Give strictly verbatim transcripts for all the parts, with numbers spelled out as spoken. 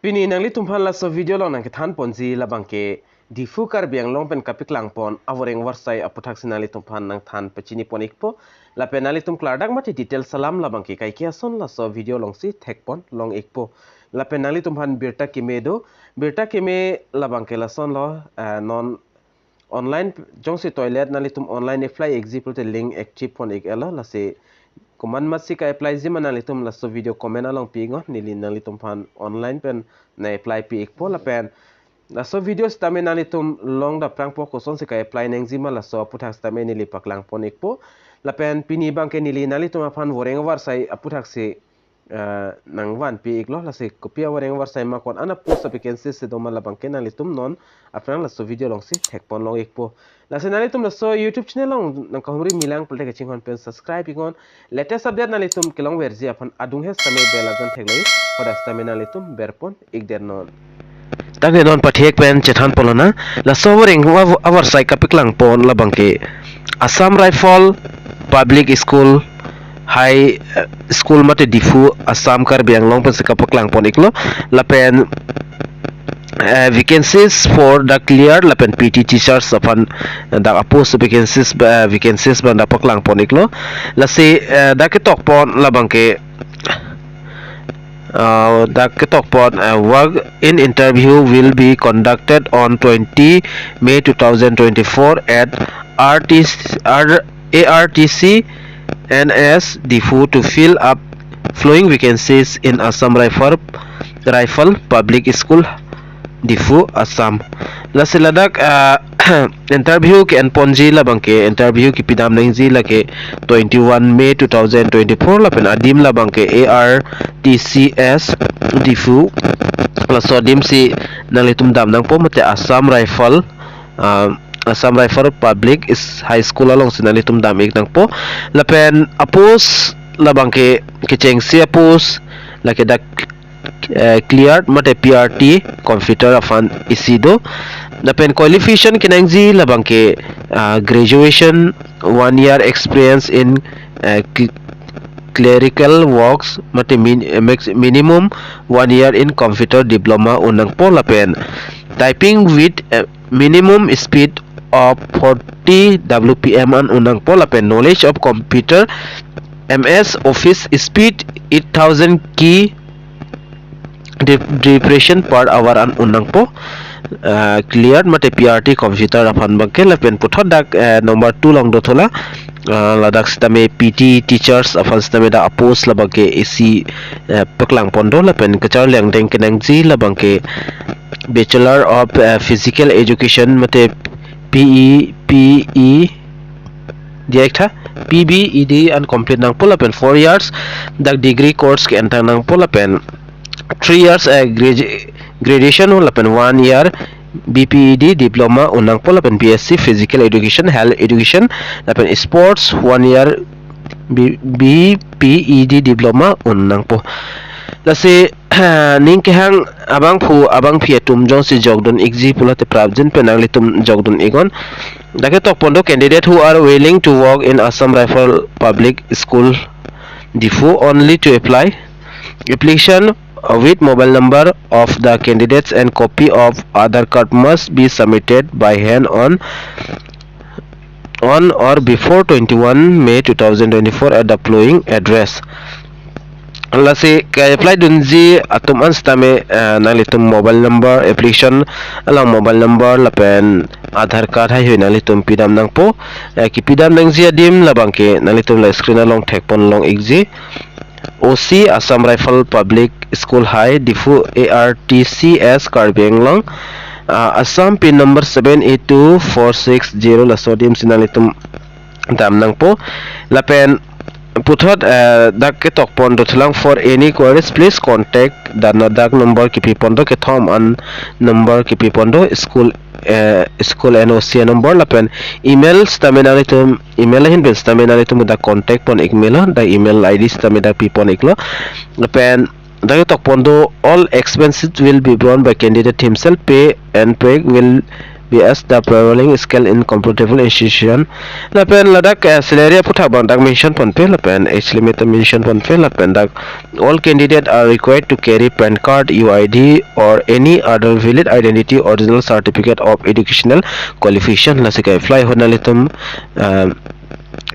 Pini nanglitum aphan laso video along nangkethan ponji labangke Diphu Karbi Anglong pen kapaklang pon avoreng avarsai aputhaksi nanglitum aphan nangthan pachini pon ikpo. Lapen nanglitum klardak mate detail alam labangke kaike ason laso video alongsi thek pon long ikpo. Lapen nanglitum aphan birta keme do, birta keme labangke lasonlo, eh, non online jongsi toilet nanglitum online apply ikji pulote link active pon ik-etlo, lasi komat matsi ka-apply ji ma nanglitum laso video comment along pi iknon, neli nanglitum aphan online pen nang-apply pi ikpo. Lapen laso video sitame nanglitum long daprangpo, kosonsi ka-apply nangji ma laso aputhak sitame neli paklang pon ikpo. Lapen pini abangke neli nanglitum aphan voreng avarsai aputhaksi, eh, nangvanpi iklo, lasi kopi avoreng avarsai ma, ko-an a-post avacancy si doma labangke nanglitum non aphrang laso video alongsi thek pon long ikpo. Lasi nanglitum laso YouTube channel along nangkahumri milang pulote kachinghon pen subscribe iknon. Latest update nanglitum kelongverji aphan adung he sitame bell ajan theklong ik, hadak sitame nanglitum ber pon ikdet non. Tangte non pathek pen chethan pon lonang, laso avoreng av-, avarsai kapaklang pon labangke Assam Rifle Public School High, eh, School mate Diphu, Assam, Karbi Anglong pensi kapaklang pon iklo. Lapen, eh, vacancies for the cleared lapen P T teachers aphan, eh, dak a-post vacancies, eh, vacancies abang dak paklang pon iklo. Lasi, eh, dak ketok pon labangke, uh, dak ketok pon, uh, walk-in interview will be conducted on twenty May two thousand twenty-four at R T C, R, A R T C N S Diphu to fill up following vacancies in Assam Rifle, Rifle Public School, Diphu, Assam. Lasi ladak, ah, interview ke-en ponji labangke, interview kepidam nangji lake twenty-one May two thousand twenty-four, lapen adim labangke A R T C S Diphu. Laso adim si nanglitum dam nangpo mate Assam Rifle, ah, Assam Rifle Public is High School alongsi nanglitum dam ik nangpo. Lapen a-post labangke kechengsi a-post lake dak, eh, cleared mate P R T computer aphan isi do. Lapen qualification kenangji labangke, ah, graduation, one year experience in, eh, cl-, clerical works mate min-, eh, max-, minimum one year in computer diploma un nangpo, lapen typing with, eh, minimum speed of forty W P M an un nangpo, lapen knowledge of computer M S Office speed eight thousand key de-, depression per hour an un nangpo. Ah, cleared mate P R T computer aphan abangke. Lapen puthot dak, eh, number two along dothulang, ah, ladak sitame P T teachers aphan sitame dak a-post labangke isi, eh, paklang pon do, lapen kacharli angdeng kenangji labangke Bachelor of, eh, Physical Education mate P E, P E, diak tha, P B E D an complete nangpo, lapen four years dak degree course ke-entang nangpo, lapen three years, eh, gradu-, graduation lapen one year B P E D diploma un nangpo, lapen B S C Physical Education, Health Education, lapen Sports one year B-, B P E D diploma un nangpo. Lasi ning kehang abangphu abangphi atum jongsi jokdun ikji pulote prapjin pen nanglitum jokdun iknon. Dak ketok pon do, candidate who are willing to work in Assam Rifle Public School Diphu only to apply. Application with mobile number of the candidates and copy of Aadhaar card must be submitted by hand on on or before twenty-one May two thousand twenty-four at the following address. Lasi ke-apply dunji atum an sitame, eh, nanglitum mobile number, application along mobile number lapen Aadhaar card haihui nanglitum pidam nangpo. Eh, kepidam nangji adim labangke nanglitum la screen along thek pon long ikji. O C Assam Rifle Public School High, Diphu, A R T C S Karbi Anglong, ah, Assam pin number seven eight two four six zero, laso adim si nanglitum dam nangpo. Lapen puthot, eh, dak ketok pon dothulang, for any queries please contact, dak no dak number kepi pon do, kethom an number kepi pon do, school, eh, school N O C number, lapen email sitame nanglitum, email ahin pen sitame nanglitum dak contact pon ik melo, dak email I D sitame dak pi pon iklo. Lapen dak ketok pon do, all expenses will be borne by candidate himself, pay and pay will B S, the prevailing scale in comparable institution. Lapen ladak, eh, salary aphuthak abang dak mention ponpe, lapen age limit mention ponpe, lapen dak all candidate are required to carry PAN card, U I D or any other valid identity original certificate of educational qualification. Lasi ke-apply ahut nanglitum, eh,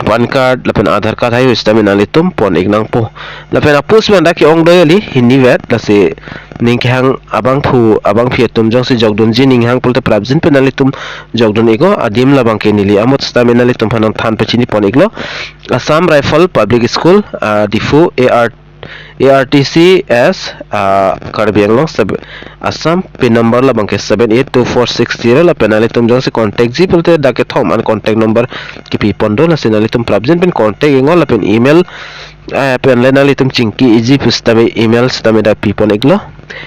PAN card lapen Aadhaar card hai pusitame nanglitum pon-ik nangpo. Lapen a-post abang dak ke-ong do kali, hini vet, lasi ning kehang abangphu abangpi atum jongsi jokdunji ning hang pulote prapjin pen nanglitum jokdun-iknon. Adim labang ke neli amut sitame nanglitum aphan nangthan pachini pon-iklo. Assam Rifle Public School, ah, Diphu, A R, A R T C S, ah, Karbi Anglong, seb-, Assam, pin number labang ke seven eight two four six zero, lapen nanglitum jongsi contact ji pulote dak kethom an contact number kipi pon do, lasi nanglitum prapjin pen contact-iknon, lapen email, ah, pen le nanglitum chingki-iji pusitame email sitame dak pi pon-iklo.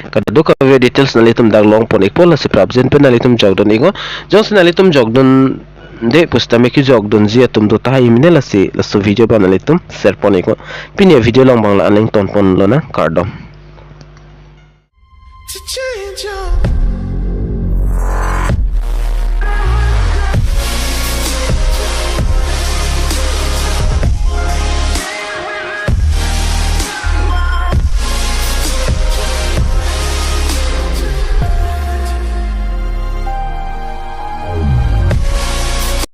Kadokave details nanglitum dak long pon-ikpo, lasi prapjin pen nanglitum jokdun-iknon. Jongsi nanglitum jokdunde pusitame kejokdunji atum do tahai mene, lasi laso video abang nanglitum share pon-iknon. Pini a-video along abang la-an le ington ponlonang, kardom. To change your